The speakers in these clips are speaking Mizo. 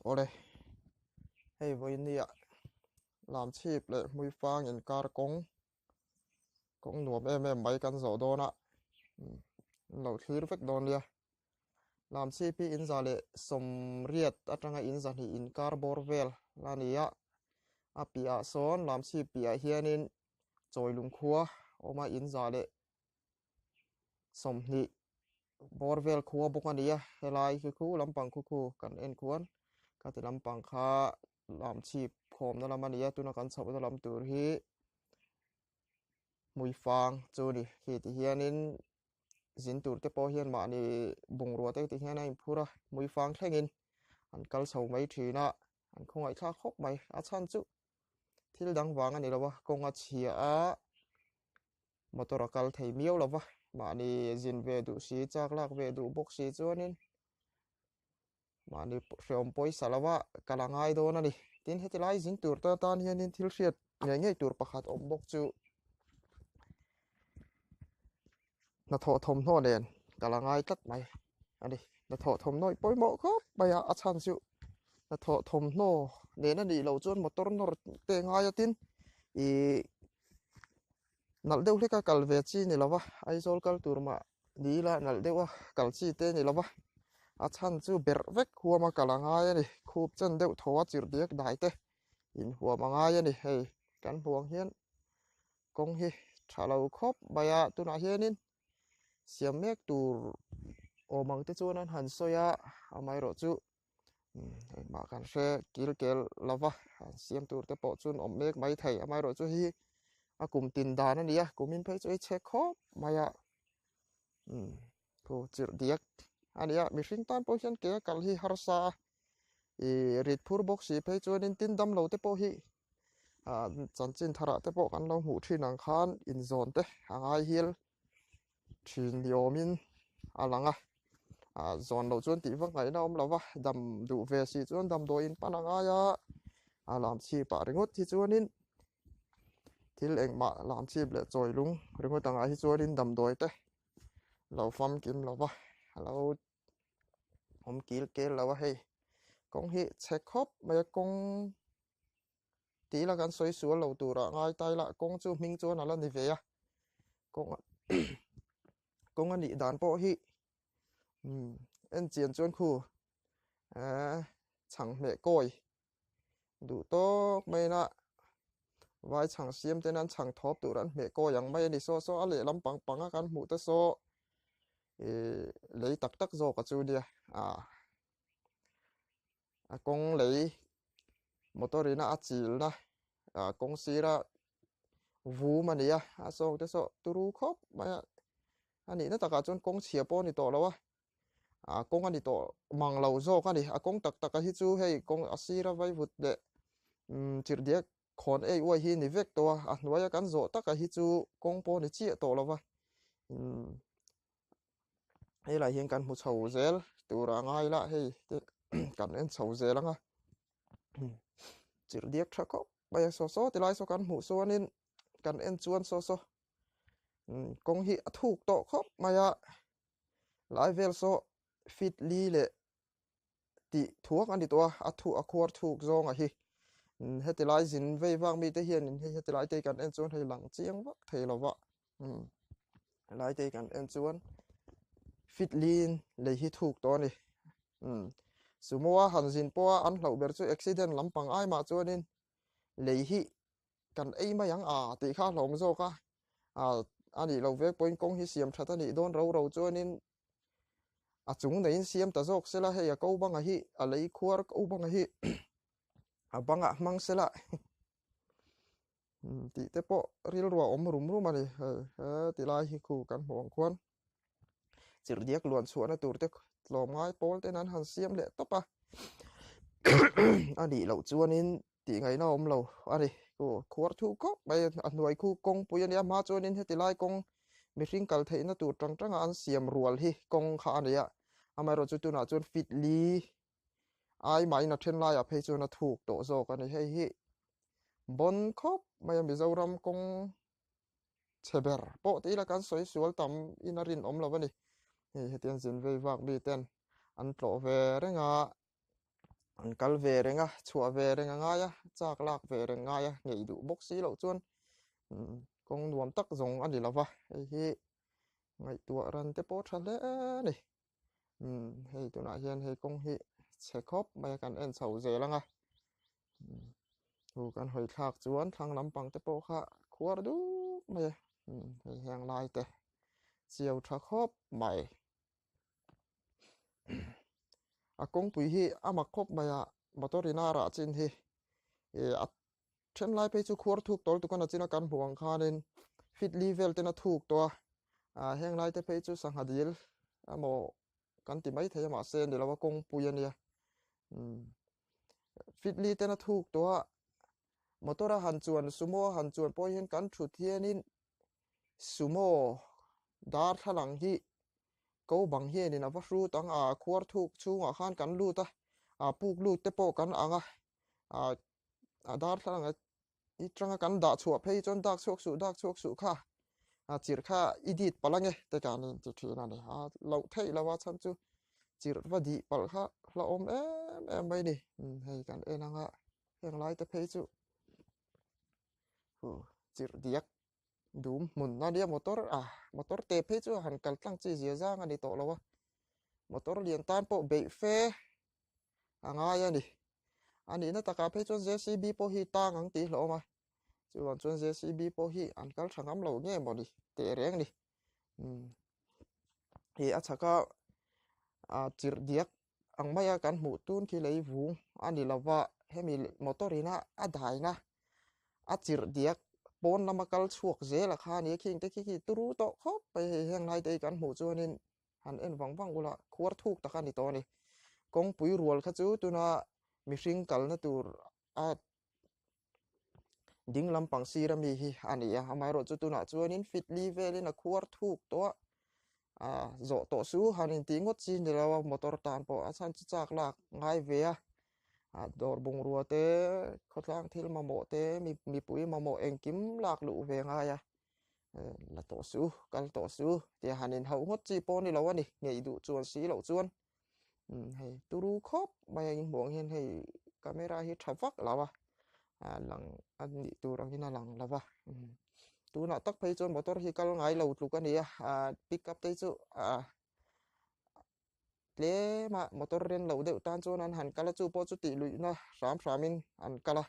Awle, hei vawinia Lamchhip leh Hmuifang inkar kawng, kawng nuam em em mai kan zawh dawn a, an lo thlir vek dawn nia. Lamchhip hi inza leh sawmriat atanga inza hnih inkar bawr vel a ni a, a piahah sawn Lamchhip piahah hianin Chawilung khua awm a inza leh 20 bawr vel khua bawk a ni a helai khi khu lampang khu khu kan en khuan khati lampang kha lam chhip khawmna lam a ni a tuna kan chhohna lam tur hi hmuifang chu a ni khi ti hianin zin tur te pawh hian mahni bungrua te ti hian a inphur a hmuifang thlengin an kal chho mai thin a an khawngaihthlak khawp mai a chhan chu thil dang vang a ni lo a kawng a chhia a. Motor a kal thei miau lo va, mahni zin ve duh si, chak lak ve duh bawk si chuanin mahni hreawm pawisa lo va kal a ngai dawn a ni. Tin, heti lai zin tur te atan hianin thil hriat ngei ngei tur pakhat awm bawk chu hnathawh thawmhnaw nen kal a ngai tlat mai a ni. Hnathawh thawmhnaw i pawimawh khawp mai a, a chhan chu hnathawh thawmhnaw nen a nih loh chuan motor nawr te ngai a tin ih Nalh deuh hlek a kal ve chi ni lova, Aizawl kal tur mah ni ila nalh deuh a kal chi te ni lova, a chhan chu berh vek huam a kal a ngai a ni, khup chen deuh thaw a chirh diak dai te inhuam a ngai a ni, hei kan hmuh ang hian kawng hi tha lo khawp mai a, tunah hianin siam mek tur awm ang te chuan an han sawi a, amaherawhchu Engmah kan hre kil kel lo va, an siam tur te pawh chuan awm mek mai thei. Amaherawhchu hi a kum tin dan a ni a, kumin phei chu a chhe khawp mai a, thu chirh diak a ni a. Mihring tan pawh hian ke a kal hi harsa a, ih rit phur bawk si phei chuanin tin dam lo te pawh hi ah chanchin tharah te pawh kan lo hmuh thin ang khan inzawn te a ngai hial thin ni awmin a lang a ah zawn loh chuan tih vak ngaihna awm lo va dam duh ve si chuan damdawiin pan a ngai a a lam chhip ah ringawt hi chuanin thil engmah lam chhip leh chawi lung ringawt angah hi chuanin damdawi te lo famkim lo va a lo awm kil kel lo a hei kawng hi chhe khawp mai a kawng. Tih ila kan sawi sual lo turah ngai ta ila kawng chu hming chuan a la ni ve a kawng kawng a nih dan pawh hi umm en chian chuan khu ehh chhang hmeh kawi duh tawk mai ina vai chhang siam ten an chhang thawp tur an hmeh kawi ang mai a ni saw saw a lehlam pang pang a kan hmuh te saw ihh lei tak tak zawk a chu nia ah. A kawng lei motor ina a chilna ah kawng sira vum a ni a a sawng te saw turu khawp mai a a nihna takah chuan kawng chhia pawh a ni tawh lo a ah kawng a ni tawh mang lo zawk a ni a kawng tak tak a hi chu hei kawng a sira vaivut leh umm chirhdiak khawn ei uai hi ni vek tawh a a hnuaia kan zawh taka hi chu kawng pawh a ni chiah tawh lo va umm. Helai hian kan hmu chho zel tur a ngai la hei te kan en chho zel ang a chirh diak tha khawp mai a saw saw ti lai saw kan hmuh chuanin kan en chuan saw saw kawng hi a thuk tawh khawp mai a lai vel saw feet li leh tih thuak a ni tawh a a thu a khuar thuk zawng a hi heti lai zin vei vak mite hianin hei heti lai te kan en chuan hei lang chiang vak thei lo va helai te kan en chuan fit lin lei hi thuk tawh a ni sumo a han zin pawha an hlauh ber chu accident lampang ai mah chuanin lei hi kan ei mai ang a tih kha a hlawm zawk a a nih loh vek pawhin kawng hi siam that a nih dawn ro ro chuanin a chung neiin siam ta zawk sela hei a ko banga hi a lei khuar ko banga hi a bangah hmang sela tih te pawh rilru a awm rum rum a ni hei he ti lai hi khu kan hmuh ang khuan chirhdiak luan chhuahna tur te tlawmngai pawl ten an han siam leh tawp a a nih loh chuanin tih ngaihna a awm lo a ni aw khuar thu khawp mai a hnuai khu kawngpui a nia hma chuanin heti lai kawng mihring kal theihna tur tang tanga an siam rual hi kawng kha a ni a amaherawhchu tunah chuan fit li ai mahin a then laiah phei chuan a thuk tawh zawk a ni hei hi bawn khawp mai a Mizoram kawng chhe ber pawh ti ila kan sawi sual tam in a rinawm lo a ni hei hetiang zin vei vak mi ten an tlawh ve reng a. An kal ve reng a, chhuah ve reng a ngai a, chak lak ve reng ngai a, ngei duh bawk si loh chuan kawng nuam tak zawng a ni lo va, hei hi ngaihtuah ran te pawh tha hle a ni. Hei tunah hian hei kawng hi chhe khawp mai a, kan en chho zel ang a, thu kan hawi thlak chuan thlang lampang te pawh kha khuar dup mai a, hei heng lai te chiau tha khawp mai. A kawngpui hi a mak khawp mai a, motor in a rah chin hi ih a then lai phei chu khuar thuk tawl tukan a chin a kan hmuh ang khanin fit li vel ten a thuk tawh a, ah heng lai te phei chu sangha dil emaw kan ti maithei a mahse ni lo a kawngpui a nia umm fit li ten a thuk tawh a motor a han chuan sumo a han chuan pawh hian kan thut hianin sumo darthlalang hi ko bang hianin a va hrut ang a khuar thuk chhungah khan kan lut a ah puk lut te pawh kan ang a ah a darthlalang i tanga kan dah chhuah phei chuan dak chhuak suh dak chhuak suh kha a chirh kha i dit palh ange te kan in ti thin a ni a loh theih lo a chhan chu chirh va dih palh kha hlauhawm em em mai a ni hei kan en ang a heng lai te phei chu chirh diak dum hmun a nia motor a motor te phei chu han kal tlang chi zia zang a ni tawh lo a motor lian tan pawh beih fe a ngai a ni a nihna takah phei chuan J C B pawh hi tang ang tih hlauhawm a chuvang chuan J C B pawh hi an kal tha ngam lo nge mawni teh reng a ni umm hei a chhak a ah chirh diak ang maia kan hmuh tun khi lei vung a ni lova hemi motor ina a daina a chirh diak pawn lama kal chhuak zel a kha a ni a khing te khi khi turu tawh khawp mai hei heng lai te hi kan hmuh chuanin han en vang vang ula khuar thuk tak a ni tawh a ni kawngpui rual kha chu tuna mihring kalna tur a ding lampang sir ami hi a ni a amaherawhchu tunah chuanin fit li velin a khuar thuk tawh a ah zawh tawh su han intih ngawt chi ni lo a motor tan pawh a chhan chu chak lak ngai ve a ah dawr bungrua te khawtlang thil mamawh te mipui mamawh engkim lak luh ve ngai a la tawh su kal tawh su tia han inhauh ngawt chi pawh a ni lo a ni ngei duh chuan si loh chuan umm hei turu khawp mai a inhmuh ang hian hei camera hi tha vak lo a ah lang a nih tur angin a lang lo va umm tunah tak phei chuan motor hi kal ngai lo tluk a ni a ah pick up te hi chu ah tlem a motor ren lo deuh tan chuan an han kal a chu pawh chu tih luihna hram hram in an kal a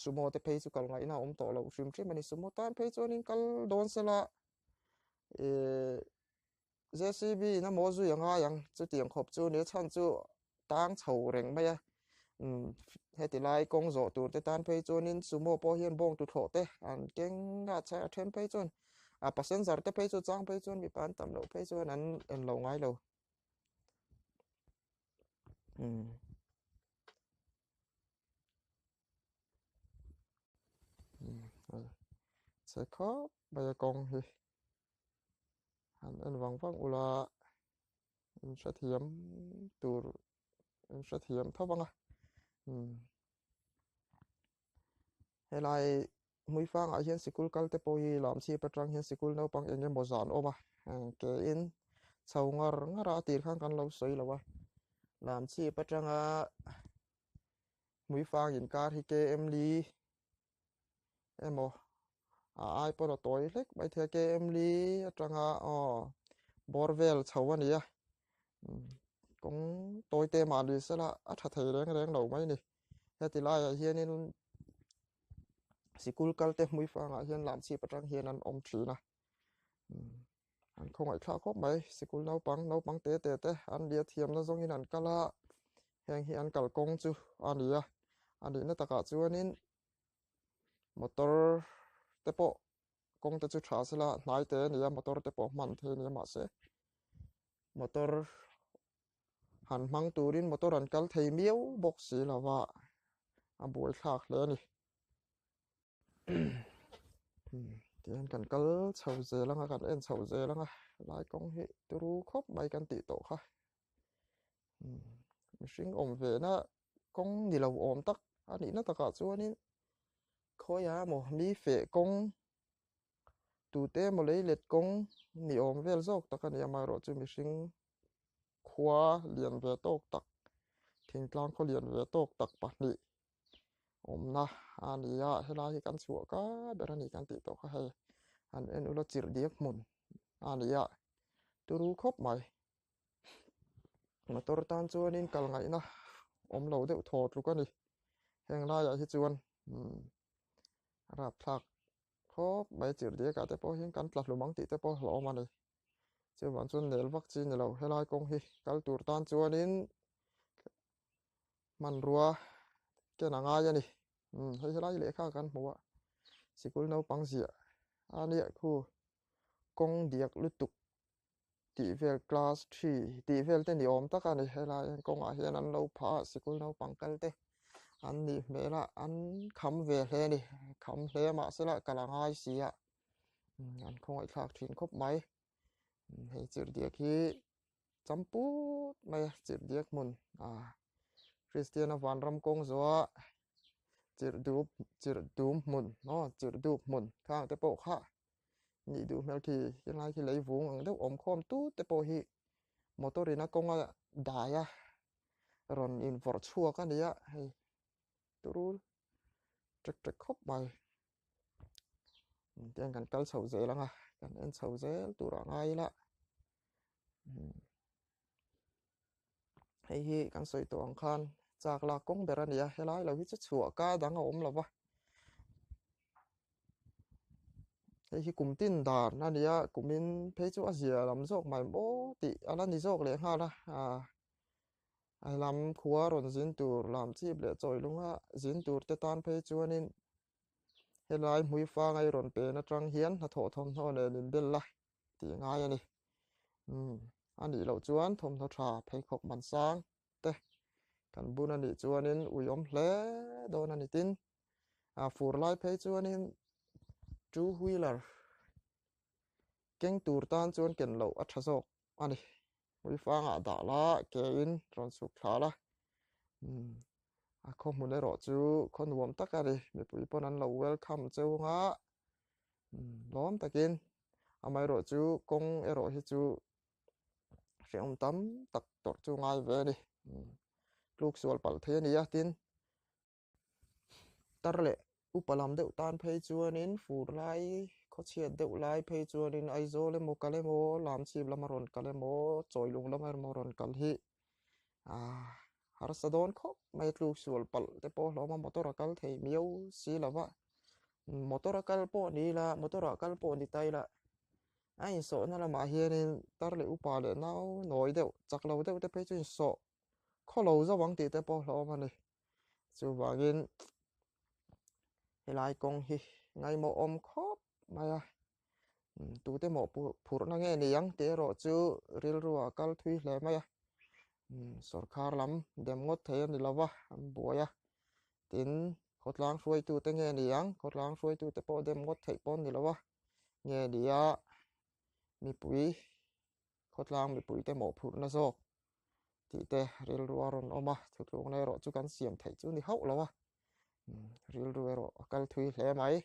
sumo te phei chu kal ngaihna a awm tawh lo hrim hrim a ni sumo tan phei chuanin kal dawn sela ihh J C B in a maw zui a ngai ang chutiang khawp chu nia chhan chu tang chho reng mai a umm heti lai kawng zawh tur te tan phei chuanin sumo pawh hian bawng tuthlawh te an keng a a then phei chuan a passenger te phei chu chang phei chuan mipa an tam loh phei chuan an en lo ngai lo umm. Chhe khawp mai a kawng hi han en vang vang ula in hrethiam tur in hrethiam tho vang a umm helai hmuifangah hian sikul kal te pawh hi lam chhip atang hian sikul naupang eng emaw zan awm a ke in chho ngar ngar a a tir khan kan lo sawi lo a lam chhip atanga hmuifang inkar hi K M li emaw a ai pawn a tawi hlek mai thei a K M li atanga aw bawr vel chho a ni a kawng tawi te mah ni sela a tha thei reng reng lo mai a ni heti laiah hianin sikul kal te hmui fangah hian lam chhip atang hian an awm thin a an khawngaih thlak khawp mai sikul naupang naupang te te te an lia thiamna zawngin an kal a heng hi an kalkawng chu a ni a a nihna takah chuanin motor te pawh kawng te chu tha sela hnai te a ni a motor te pawh hman thei a ni a mahse motor han hmang turin motor an kal thei miau bawk si lova a buai thlak hle a ni. Tihian kan kal chho zel anga kan en chho zel anga lai kawng hi turu khawp mai kan tih tawh kha mihring awm ve na kawng ni lo awm tak a nihna takah chuanin khawiah emaw mi feh kawng tute emaw lei let kawng ni awm vel zawk tak a ni amaherawhchu mihring khua lian ve tawk tak. Thingtlang khawlian ve tawk tak pahnih awmna a ni a, helai hi kan chhuah ka ber a ni kan tih tawh kha hei han en ula chirh diak hmun a ni a, turu khawp mai. Motor tan chuanin kal ngaihna awm lo deuh thaw tluk a ni, heng laiah hi chuan umm rapthlak khawp mai chirh diakah te pawh hian kan tla hlum ang tih te pawh hlauhawm a ni. Chuvang chuan nel vak chi ni lo helai kawng hi kal tur tan chuanin hmanrua ken a ngai a ni. Umm hei helai lehkha kan hmu a, sikul naupang ziah a nia khu kawng diak lutuk tih vel class three tih vel te ni awm tak a ni. Helai kawngah hian an lo phah a sikul naupang kal te an nih hmel a an kham ve hle a ni kham hle mahsela kal a ngai si a. An khawngaihthlak thin khawp mai hei chirhdiak hi champut mai a chirhdiak hmun ah Kristiana vanram kawng zawha chirhdup chirhdum hmun aw chirhdup hmun khang te pawh kha nih duh hmel khi helai khi lei vung ang deuh awm khawm tut te pawh hi motor in a kawnga dai a rawn invawrh chhuak a ni a hei turul ṭek ṭek khawp mai. Tiang kan kal chho zel ang a kan en chho zel tur a ngai ila hei hi kan sawi tawh ang khan chak lak kawng ber a ni a helai lo hi chu chhuah ka dang a awm lo va hei hi kum tin dan a ni a kumin phei chu a zia lam zawk mai maw tih a la ni zawk leh nghal a ah. A lam khua rawn zin tur lam chip leh chawi lunga zin tur te tan phei chuanin helai hmuifang ei rawn pen atang hian hnathawh thawmhnaw nen inbel la tih ngai a ni. Umm a nih loh chuan thawmhnaw tha pheikhawk man sang te kan bun a nih chuanin ui awm hle dawn a ni tin a fur lai phei chuanin two wheeler keng tur tan chuan ken loh a tha zawk a ni. Hmuifangah dah la ke in rawn chhuk thla la umm a khaw hmun erawh chu khaw nuam tak a ni mipui pawn an lo welcome cheu anga umm lawm takin amaherawh chu kawng erawh hi chu hrehawm tam tak tawrh chu ngai ve a ni umm tluk sual palh thei a ni a tin. Tar leh upa lam deuh tan phei chuanin fur lai khawchhiat deuh lai phei chuanin Aizawl emaw kal emaw Lamchhip lama rawn kal emaw Chawilung lama emaw rawn kal hi ah harsa dawn khawp mai tluk sual palh te pawh hlawm a motor a kal thei miau si lo va motor a kal pawh ni ila motor ah kal pawh ni ta ila a insawhna lamah hianin tar leh upa leh nau nawi deuh chak lo deuh te phei chu insawh khaw lo zauh ang tih te pawh hlawm a ni. Chuvangin helai kawng hi ngaimawh awm khawp mai a, tute mawh phurhna nge ni ang tih erawh chu rilru ah kal thui hle mai a, sorkar lam dem ngawt thei a ni lo va, an buai a, tin khawtlang hruaitute nge ni ang, khawtlang hruaitute pawh dem ngawt theih pawh a ni lo va, nge ni a mipui khawtlang mipuite mawhphurhna zawk tih te rilru a rawn awm a, thutlukna erawh chu kan siam theih chu ni hauh lo a, rilru erawh a kal thui hle mai.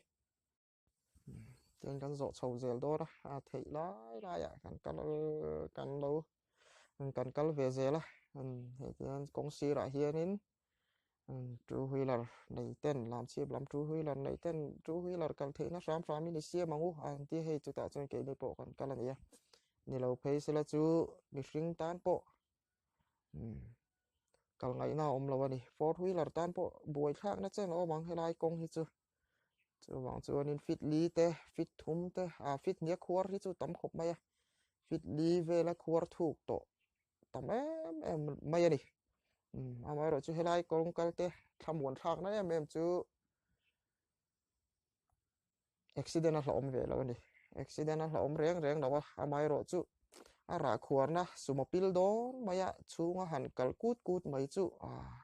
Chuan kan zawh chho zel dawn a, a theih lai laiah kan kal kan lo kan kal ve zel a, hei tihian kawng sirah hianin two wheeler nei ten lamchhip lam two wheeler nei ten two wheeler kal theihna hram hram in i siam ang u a an ti a hei chutah chuan keini pawh kan kal a ni a ni lo phei sela chu mihring tan pawh kal ngaihna a awm lo a ni four wheeler tan pawh buai thlakna chen a awm ang helai kawng hi chu chuvang chuanin fit li te fit thum te ah fit hniak khuar hi chu tam khawp mai a fit li vela khuar thuk tawh tam em em mai a ni amaherawh chu helai kawng kal te thlamuan thlakna em em chu accident a hlauhawm ve lo a ni accident a hlauhawm reng reng lo a amaherawh chu a rah khuarna sumo pil dawn mai a chhunga han kal kut kut mai chu ah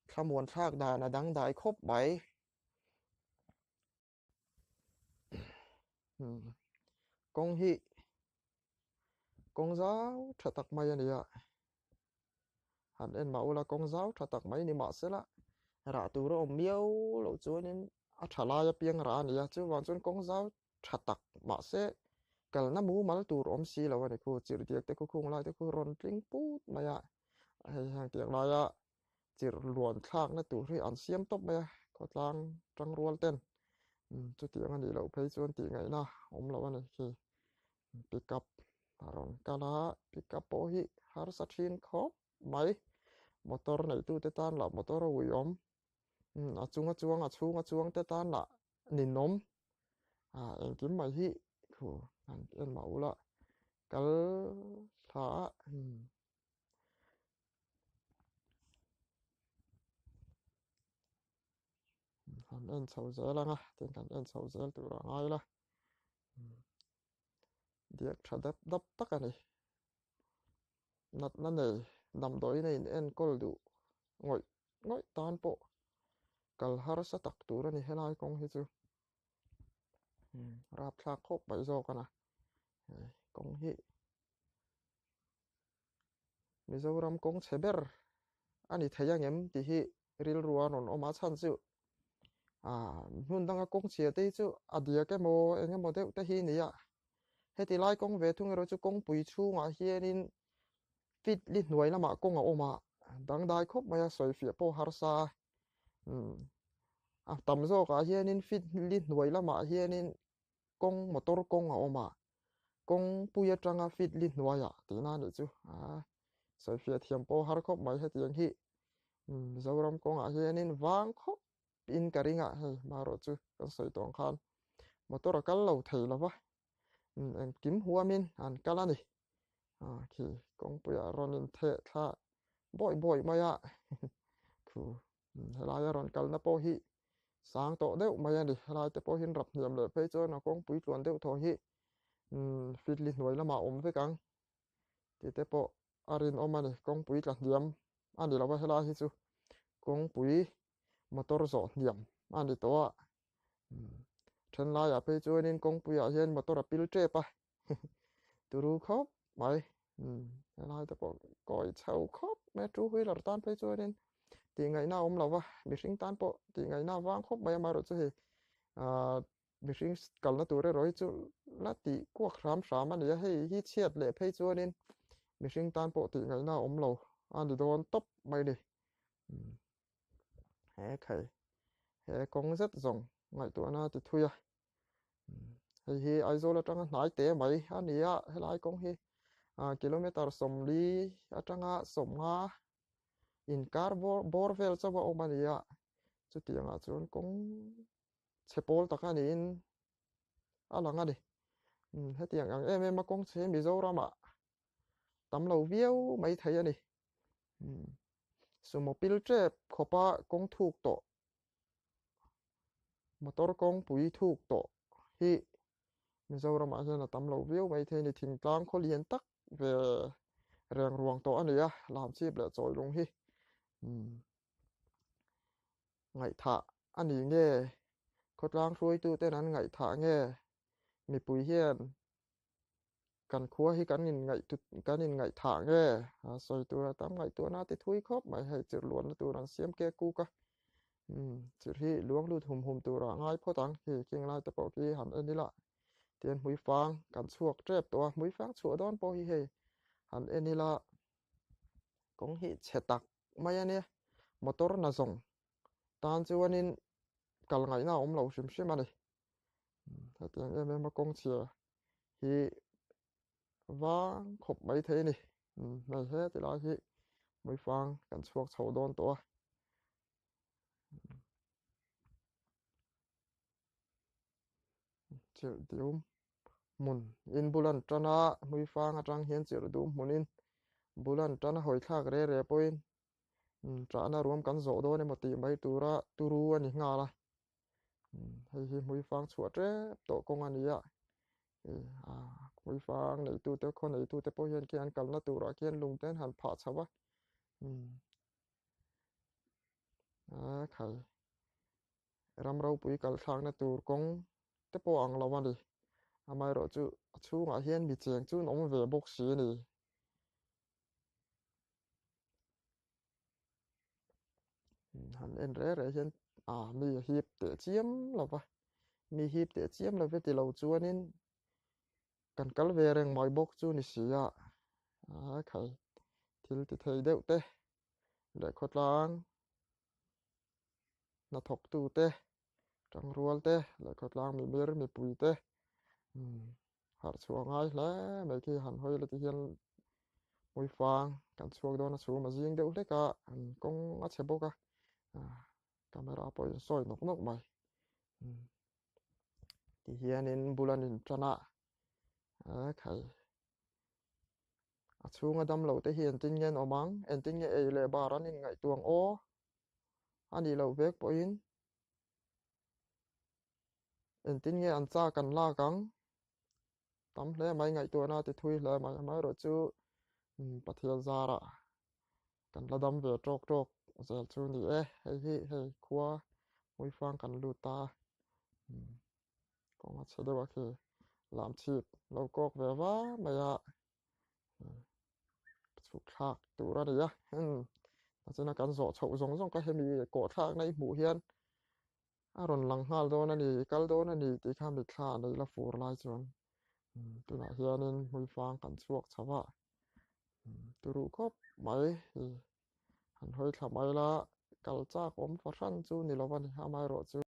thlamuan thlak dan a dangdai khawp mai. Kawng hi kawng zau tha tak mai a ni a, han en mah ula kawng zau tha tak mai ni mahsela rah tur a awm miau loh chuanin a tha lai apiang rah a ni a, chuvang chuan kawng zau tha tak mahse kalna mumal tur awm si lo a ni khu, chirhdiak te khu khung lai te khu rawn tling put mai a, hei heng tiang laia. Chirh luan thlakna tur hi an siam tawp mai a, khawtlang tangrual ten chutiang a nih loh phei chuan tih ngaihna awm lo a ni khi. Pickup a rawn kal a, pickup pawh hi harsa thin khawp mai. Motor neitute tan lah motor a uiawm, a chunga chuang a chhunga chuang te tan lah ninawm. Engkim mai hi thu han en mah ula kal thla a. Han en chho zel ang a, tin kan en chho zel tur a ngai la. Diak tha dap dap tak a ni. Natna nei damdawiin a in enkawl duh ngawih ngawih tan pawh kal harsa tak tur a ni helai kawng hi chu. Rapthlak khawp mai zawk a na kawng hi. Mizoram kawng chhe ber a ni thei ang em tih hi rilru a rawn awm a, chhan chu ah hmun danga kawng chhia te hi chu a diak emaw eng emaw deuh te hi a ni a, heti lai kawng ve thung erawh chu kawngpui chhungah hianin fit li hnuai lamah kawng a awm a, dangdai khawp mai a sawifiah pawh harsa a, umm a tam zawkah hianin fit li hnuai lamah hianin kawng motor kawng a awm a, kawngpui atanga fit li hnuaiah tihna a nih chu a sawifiah thiam pawh har khawp mai hetiang hi Mizoram kawngah hianin vang khawp in ka ring a hei marawh chu kan sawi tawh ang khan motor a kal lo thei lo va engkim huamin an kal a ni khi kawngpuiah rawn intheh thla bawih bawih mai a khu Helaia rawn kalna pawh hi sang tawh deuh mai a ni. Helai te pawh hian rap hniam leh phei chuan a kawngpui tluan deuh thaw hi fitli hnuai lamah a awm vek ang tih te pawh a rinawm a ni. Kawngpui tla hniam a ni lo va, helai hi chu kawngpui motor zawh hniam a ni tawh a. Then laiah phei chuanin kawngpuiah hian motor a pil tep a, turu khawp mai helai te pawh kawi chho khawp mai a two wheeler tan phei chuanin tih ngaihna a awm lo va mihring tan pawh tih ngaihna a vang khawp mai amaherawh chu hei ahh mihring kalna tur erawh hi chu la tih kuak hram hram a ni a hei hi chhiat leh phei chuanin mihring tan pawh tih ngaihna a awm lo a ni dawn tawp mai a ni he khai he kawng zet zawng ngaihtuahna a ti thui a. Hei hi Aizawl atanga hnai te mai a ni a, helai kawng hi kilometer 40 atanga 50 inkar bawr vel chauh a awm a ni a, chutiangah chuan kawng chhe pawl tak a niin a lang a ni. Hetiang ang em em a kawng chhe Mizoramah tam lo viau mai thei a ni. Sumo pil tep khawpa kawng thuk tawh Motor kawngpui thuk tawh hi Mizoramah hian a tam lo viau mai thei a ni. Thingtlang khaw lian tak ve reng ruang tawh a ni a, Lamchhip leh Chawilung hi ngaihthah a ni nge, khawtlang hruaituten an ngaihthah nge, mipui hian Kan khua hi kan inngaih kan inngaihthah nge? A sawi tur a tam ngaihtuahna a ti thui khawp mai. Hei chirh luanna tur an siam kek kuk a. Umm chirh hi luang lut hum hum turah ngai phawt ang. Hei khing lai te pawh khi han en ila tian hmuifang kan chhuak tep tawh a. Hmuifang chhuah dawn pawh hi hei han en ila kawng hi chhe tak mai a nia. Motor na zawng tan chuanin kal ngaihna a awm lo hrim hrim a ni. Hetiang em em a kawng chhia hi vang khawp mai thei a ni hei he ti lai hi hmuifang kan chhuak chho dawn tawh a chirh dum hmun in bul an tan a hmuifang atang hian chirh dum hmunin bul an tan a hawi thlak re re pawhin ṭahna ruam kan zawh dawn emaw tih mai tura turu a ni nghal a. Hei hi hmuifang chhuah tep tawh kawng a ni a, hmuifang neitute khaw neitute pawh hian khian an kalna turah khian lung te an han phah chho a, a khai ram ropui kal thlakna tur kawng te pawh ang lo a ni, amaherawhchu a chhungah hian mi cheng chu an awm ve bawk si a ni. Han en reh reh hian ah mi a hip teh chiam lo va mi hip teh chiam lo ve ti lo chuanin kan kal ve reng mai bawk chu ni si a a khai thil ti thei deuh te. leh khawtlang hnathawktu te tangrual te leh khawtlang mimir mipui te umm harh chhuah ngai hle mai khi han hawi la ti hian hmuifang kan chhuak dawn a chhum a zing deuh hlek a an kawng a chhe bawk a ah camera pawh in sawi nawk nawk mai umm ti hianin bul an intan a a khai. A chhunga damlo te hi engtin nge an awm ang? Engtin nge ei leh bar an inngaihtuah ang aw? A nih loh vek pawhin engtin nge an chak an lak ang? Tam hle mai ngaihtuahna a ti thui hle mai. Amaherawhchu Pathian zarah kan la dam ve tawk tawk zel chu ni e. Hei hi hei khua hmuifang kan lut ta a. Kawng a chhe deuh a khi lam chhip lo kawk ve va mai a chhuk thlak tur a ni a tah chuan kan zawh chhoh zawng zawng kha hemi kawh thlakna i hmuh hian a rawn lang nghal dawn a ni kal dawn a ni tih kha mitthla a nei la fur lai chuan tunah hianin hmuifang kan chhuak chho a turu khawp mai han hawi thla mai la kal chak awm fahran chu ni lo a ni amaherawhchu.